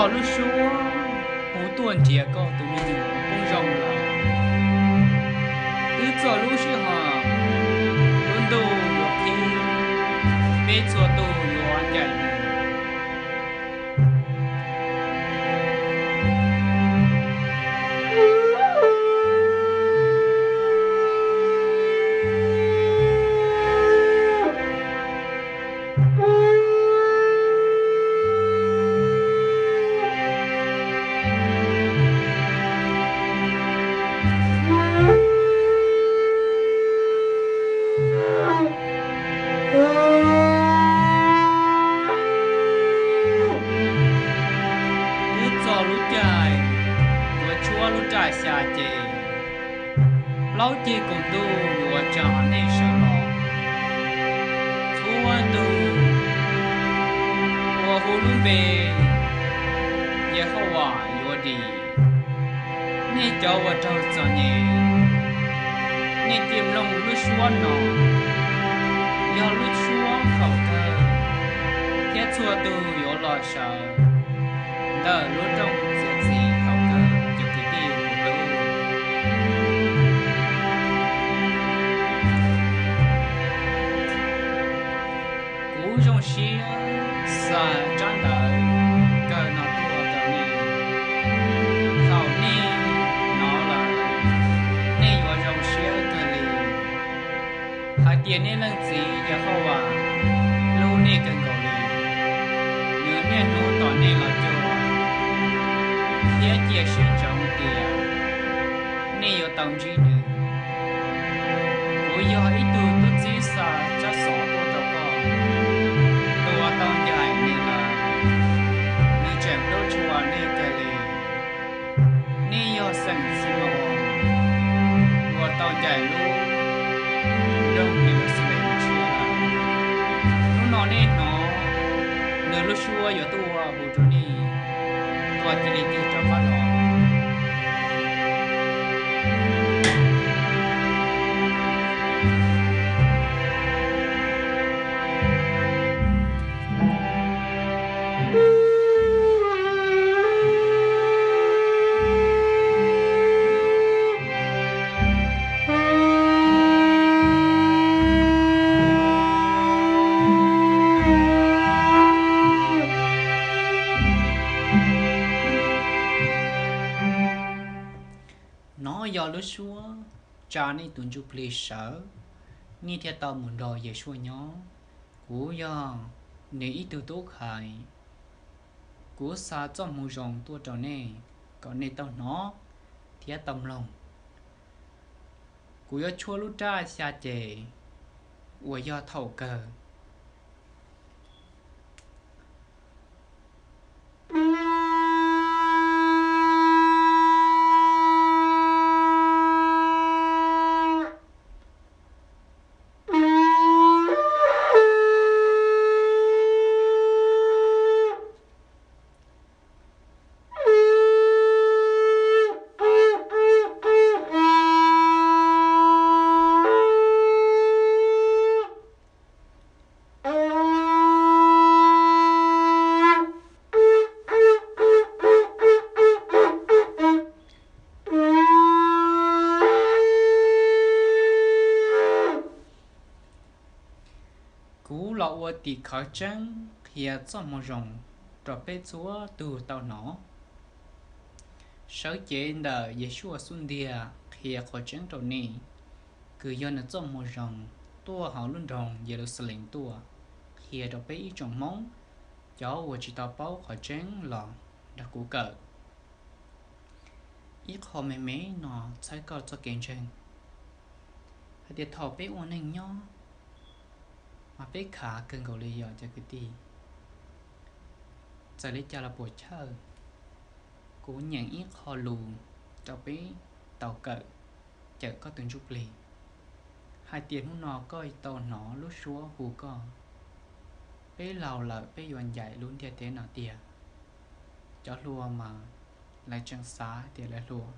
Txog lub suab hu tuaj nrhiav koj tus me nyuam poob zoo lawm. Twb txog lub sij hawm lub ntuj yuav qhib, peb txhua tus yuav ncaim mus. Twb txog lub caij yuav tshuab lub raj xya ces, plaub ceg kaum ntuj yuav tsa nej sawv los. Txhua tus uas hu lub npe Yehauvas yuav dim. Nej cov uas raug txom nyem, nej cia li mloog lub suab no, yog lub suab thaum kawg, thiab txhua tus yuav los sawv ntawm lub rooj txiav txim thaum kawg. Cov kwv tij tus hlub, kuv zoo siab xa tsab ntawv kawg no tuaj rau nej. Thaum nej hnov lawm, nej yuav zoo siab kawg li hais tias nej leej txiv Yehauvas hlub nej kawg nkaus li. Nws niaj hnub tos nej los cuag thiab cia siab ntsoov tias nej yuav tau ntsib nws. Kuv yog ib tug tub txib xa tsab xov tuaj rau koj, tus uas tau ncaim nws lawm, nws tseem hlub tshua nej kawg li. Nej yog xeem Xi-ma-os uas tau ncaim lub nroog Yeluxalees tshiab lawm. Hnub no nej hnov nws lub suab yuav tuaj hu rau nej, cia li tig rov qab los. Nov yog lub suab tsa nej tus ntsuj plig sawv, nej thiaj tau mus nrog Yesuas nyob. Kuv yog nws ib tug tub hais. Kuv xa txoj moo zoo tuaj rau nej, kom nej tau hnov thiab tau mloog. Kuv yuav tshuab lub raj xya ces uas yog thaum kawg. Kuv los ua tim khawv tseeb qhia txoj moo zoo rau peb txhua tus tau hnov. Sawv cev ntawm Yesuas xub ntiag qhia qhov tseeb rau nej, kws yog nws txoj moo zoo tuaj hauv lub nroog Yeluxalees tuaj, qhia rau peb ib tsoom Hmoob, cov uas tsis tau paub qhov tseeb los nrog kuv kawm. Ib qho me me no txhawb koj txoj kev ntseeg, hais tias thaum peb ua neej nyob mas peb khav kawg nkaus li yom cov kwv tij. Txawm li cas los puas chawj, kuv nyeem ib qho lus rau peb tau kawm, cawm koj tus ntsuj plig, hais tias hnub no koj tau hnov lub suab hu koj. Peb laus lawm peb yuav ncaim lub ntiaj teb no tiag. Cov hluas mas lawv tseem xav tias lawv hluas,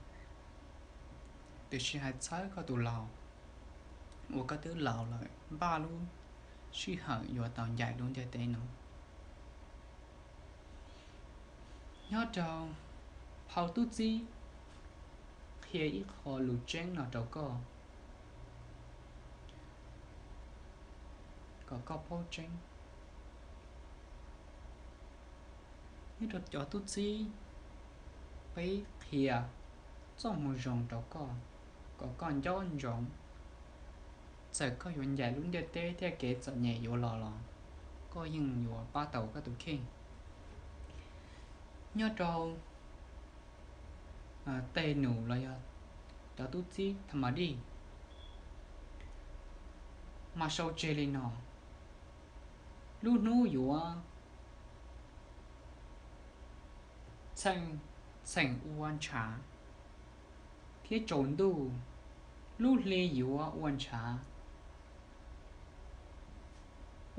tiam sis hais txhawb koj tus laus uas koj twb laus lawm npaj lub sij hawm yuav tau ncaim lub ntiaj teb no. Nyob rau phau tub txib qhia ib qho lus tseeb no rau koj, kom koj paub tseeb. Nyob rau cov tub txib, peb qhia txoj moo zoo rau koj, kom koj nco ntsoov. Txawm koj yuav ncaim lub ntiaj teb thiab kev txom nyem yuav los los, koj yeej yuav pab tau koj tus kheej. Nyob rau tej num los yog cov tub txib tham ma dij mas sau tseg li no: lub hnub yuav txheem ua ntshav, thiab tsaus ntuj lub hli yuav ua ntshav.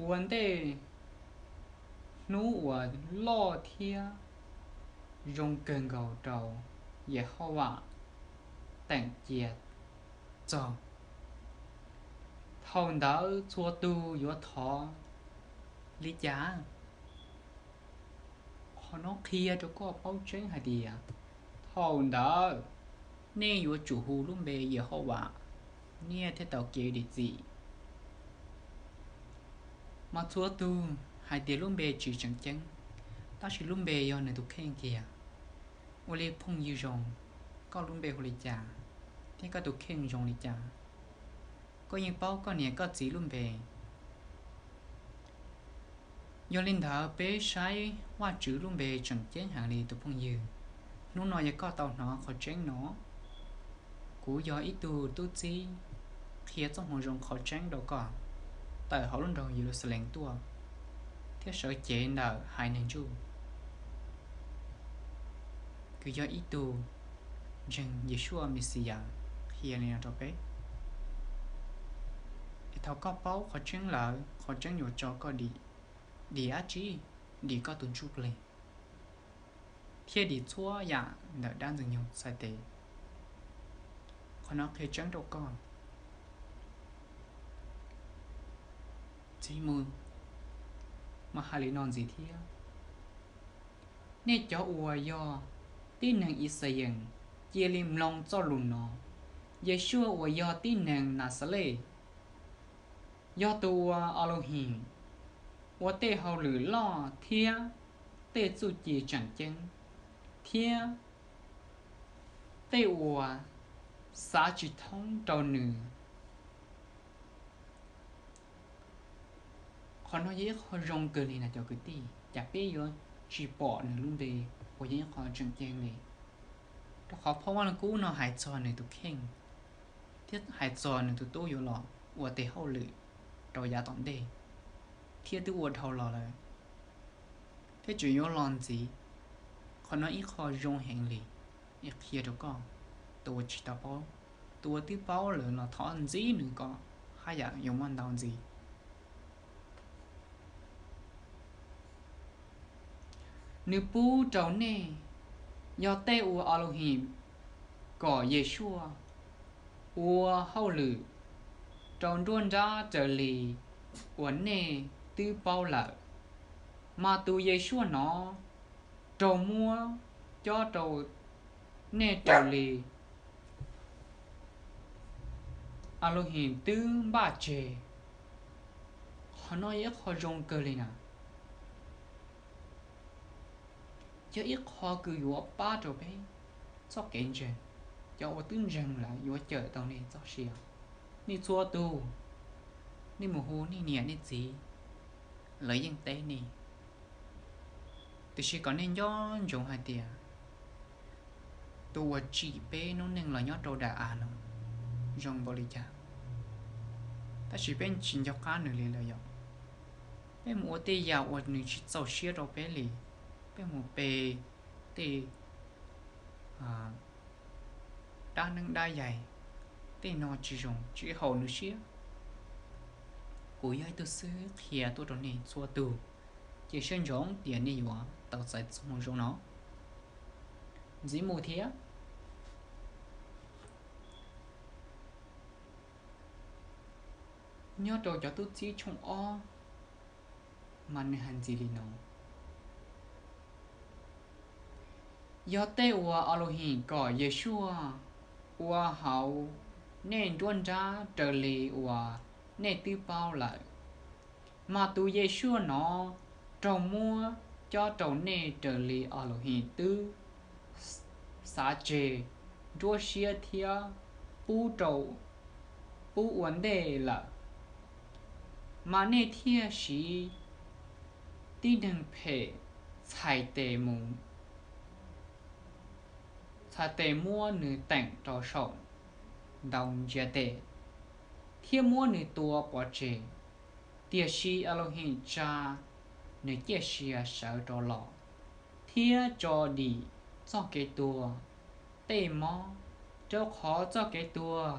Ua ntej hnub uas loj thiab zoo kawg nkaus rau Yehauvas teem cia txog. Thaum ntawd txhua tus yuav thov li cas? Qhov no qhia rau koj paub tseeb hais tias thaum ntawd nej yuav tsum hu lub npe Yehauvas niaj thiab tau kev dim txim. Mas txhua tus hais tias lub npe tsis tseem ceeb, tab sis lub npe yog nws tus kheej kiag. Ua li phooj ywg zoo, koj lub npe hu li cas thiab koj tus kheej zoo li cas, koj yeej paub koj niam koj txiv lub npe. Yog li ntawd peb saib Vajtswv lub npe tseem ceeb heev li tus phooj ywg. Hnub no yog koj tau hnov qhov tseeb no. Kuv yog ib tug tub txib qhia txoj moo zoo qhov tseeb rau koj tawm hauv lub nroog Yeluxalees tuaj thiab sawv cev ntawm haiv neeg Jew. Kuv yog ib tug ntseeg Yeshua Mexiyas qhia li no rau peb. Es thaum koj paub qhov tseeb lawm, qhov tseeb yuav tso koj dim, dim dab tsi? Dim koj tus ntsuj plig thiab dim txhua yam ntawm dab ntxwg nyoog txhais tes. Qhov no qhia tseeb rau koj. Txiv mus mas hais li no ntxiv thiab: Nej cov uas yog tib neeg Ixayees, cia li mloog txoj lus no: Yeshua uas yog tib neeg Naxales, yog tus uas Aluhim ua tej hauj lwm loj thiab tej txuj ci tseem ceeb, thiab tej uas xav tsis thoob rau nws. Qhov no yog ib qho zoo kawg li na cov kwv tij, cas peb yuav tsis pom nws lub npe uas yog ib qho tseem ceeb li? Rau qhov phau Vaj Lug Kub no hais txog nws tus kheej thiab hais txog nws tus tub yuav los ua tes hauj lwm rau yav tom ntej, thiab twb ua dhau los lawm, thiab tseem yuav los ntxiv. Qhov no ib qho zoo heev li, es qhia rau koj, tus uas tsis tau paub, tus uas twb paub lawm los thov ntxiv nws kom haj yam yuav muaj ntau ntxiv. Nws pub rau nej yog tej uas Aluhim kom Yeshua ua hauj lwm rau nruab nrab raws li uas nej twb paub lawm, mas tus Yeshua no raug muab cob rau nej raws li Aluhim twb npaj tseg. Qhov no yog ib qho zoo kawg li na. Yog ib qho kws yuav pab rau peb txoj kev ntseeg, cov uas twb ntseeg lawm yuav cawm tau nej txoj sia. Nej txhua tus, nej mus hu nej niam nej txiv, lawv yeej teb nej. Tiam sis kom nej nco ntsoov hais tias tus uas tsim peb noob neej los nyob rau daim av no zoo npaum li cas, tab sis peb tsis nco qab nws li lawm yom. Peb mus ua tej yam uas nws tsis txaus siab rau peb li, peb mus pe tej dab neeb dab yaig, tej no tsis zoo, tsis haum nws siab. Kuv yog ib tug xib qhia tuaj rau nej txhua tus, cia siab ntsoov tias nej yuav tau txais txoj moo zoo no ntxiv mus thiab. Nyob rau cov tub txib tshooj ob mas nws hais ntxiv li no: Yog tej uas Aluhim kom Yesuaj ua hauv nej nruab nrab raws li uas nej twb paub lawm, mas tus Yesuaj no raug muab cob rau nej raws li Aluhim twb xav tseg nruab siab thiab pub ua ntej lawm, mas nej thiaj siv tib neeg phem txhais tes mus txhais tes muab nws teem rau saum ntoo ntsiav tes thiab muab nws tua pov tseg. Tiam sis Aluhim tsa nws ciaj sia sawv rov los thiab tso dim txoj kev tuag tej mob, rau qhov txoj kev tuag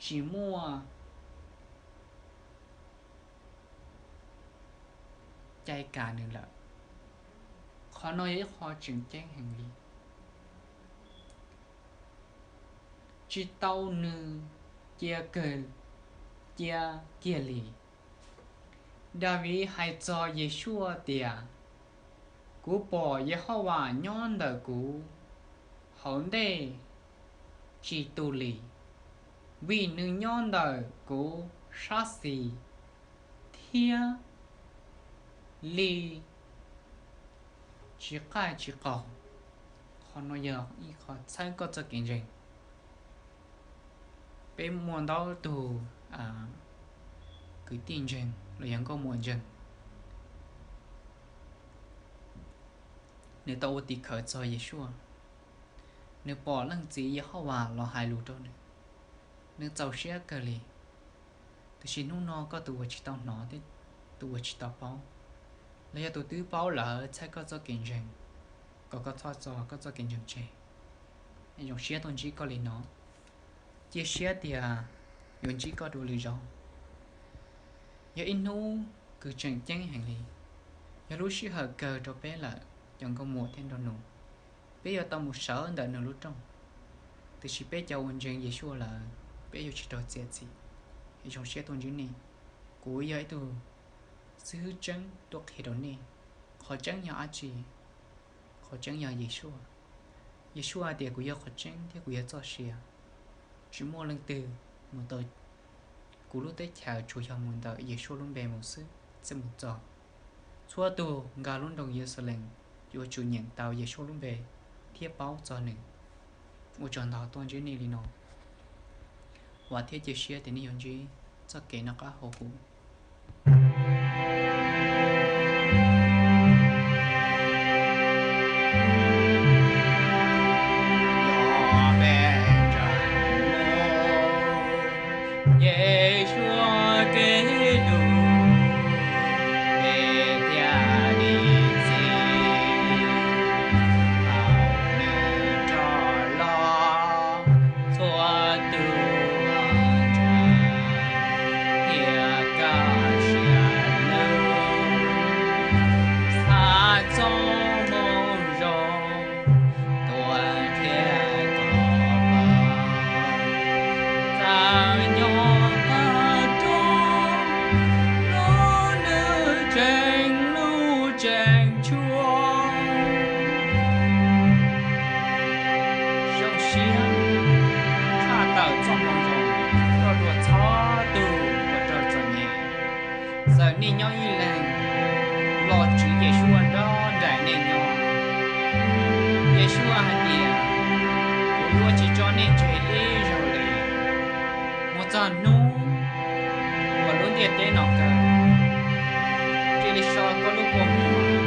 tsis muaj cai kam nws lawm. Qhov no yog ib qho tseem ceeb heev li, tsis tau nws cia kawg, cia kiag li. Daviv hais txog Yesuaj tias, Kuv pom Yehauvas nyob ntawm kuv hauv ntej tsis tu li, vim nws nyob ntawm kuv sab xis thiab li tsis qaij tsis qaus. Qhov no yog ib qho txhawb koj txoj kev ntseeg. Peb muaj ntau tus kwv tij ntseeg los yog nkauj muam ntseeg, nws tau ua tim khawv txog Yesuaj, nws pom Leej Txiv Yehauvas los hais lus rau nws, nws txaus siab kawg li. Tiam sis hnub no koj tus uas tsis tau hnov thiab tus uas tsis tau paub, los yog tus twb paub lawm, txhawb koj txoj kev ntseeg, kom koj txhob txo koj txoj kev ntseeg tseg. Zoo siab tuaj ntsib koj li no, cia siab tias yuav ntsib koj dua lwm zaus. Yog ib hnub kws tseem ceeb heev li, yog lub sij hawm kawg rau peb lawm cov nkauj muam thiab nraug nus. Peb yuav tau mus sawv ntawm nws lub rooj, tiam sis peb cov uas ntseeg Yesuaj lawm, peb yuav tsis raug txiav txim. Es zoo siab tuaj ntsib nej, kuv yog ib tug xib hwb tseeb tuaj qhia rau nej qhov tseeb yog dab tsi. Qhov tseeb yog Yesuaj. Yesuaj hais tias kuv yog qhov tseeb thiab kuv yog txoj sia, tsis muaj leej twg mus tau kuv lub teb chaws tsuas yog mus ntawm Yesuaj lub npe mus xwb thiaj mus txog. Txhua tus nkag lub nroog Yeluxalees yuav tsum nyeem tau Yesuaj lub npe thiab paub txog nws. Ua tsaug ntau tuaj ntsib nej li no, vam thiab cia siab tias nej yuav ntsib txoj kev noj qab haus huv. Yesuaj kev lus, peb thiaj li txi tau nws rov los. Txhua tus ntseeg thiab kaj siab lug, xav txog moo zoo, tuaj thiab koj pab, txawm nyob qab nroog los nws tseem hlub tseem tshua. Zoo siab tshaj tawm txoj moo zoo tuaj dua txhua tus uas raug txom nyem. Txawm nej nyob ib leeg los Tswv Yeshua nrog nraim nej nyob. Yeshua hais tias, kuv yuav tsis tso nej tseg ib zaug li, mus txog hnub uas lub ntiaj teb no kawg. Cia li so koj lub kua muag,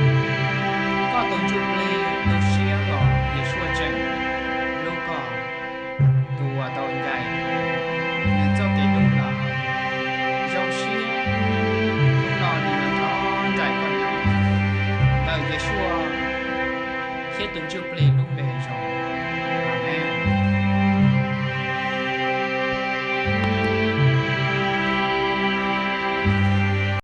koj tus ntsuj plig tu siab los Yeshua tseem hlub koj. Tus uas tau ncaim nws txoj kev hlub los zoo siab, hnub no nws yuav nrog nraim koj nyob. Ntawm Yeshua thiab tus ntsuj plig lub npe zoo.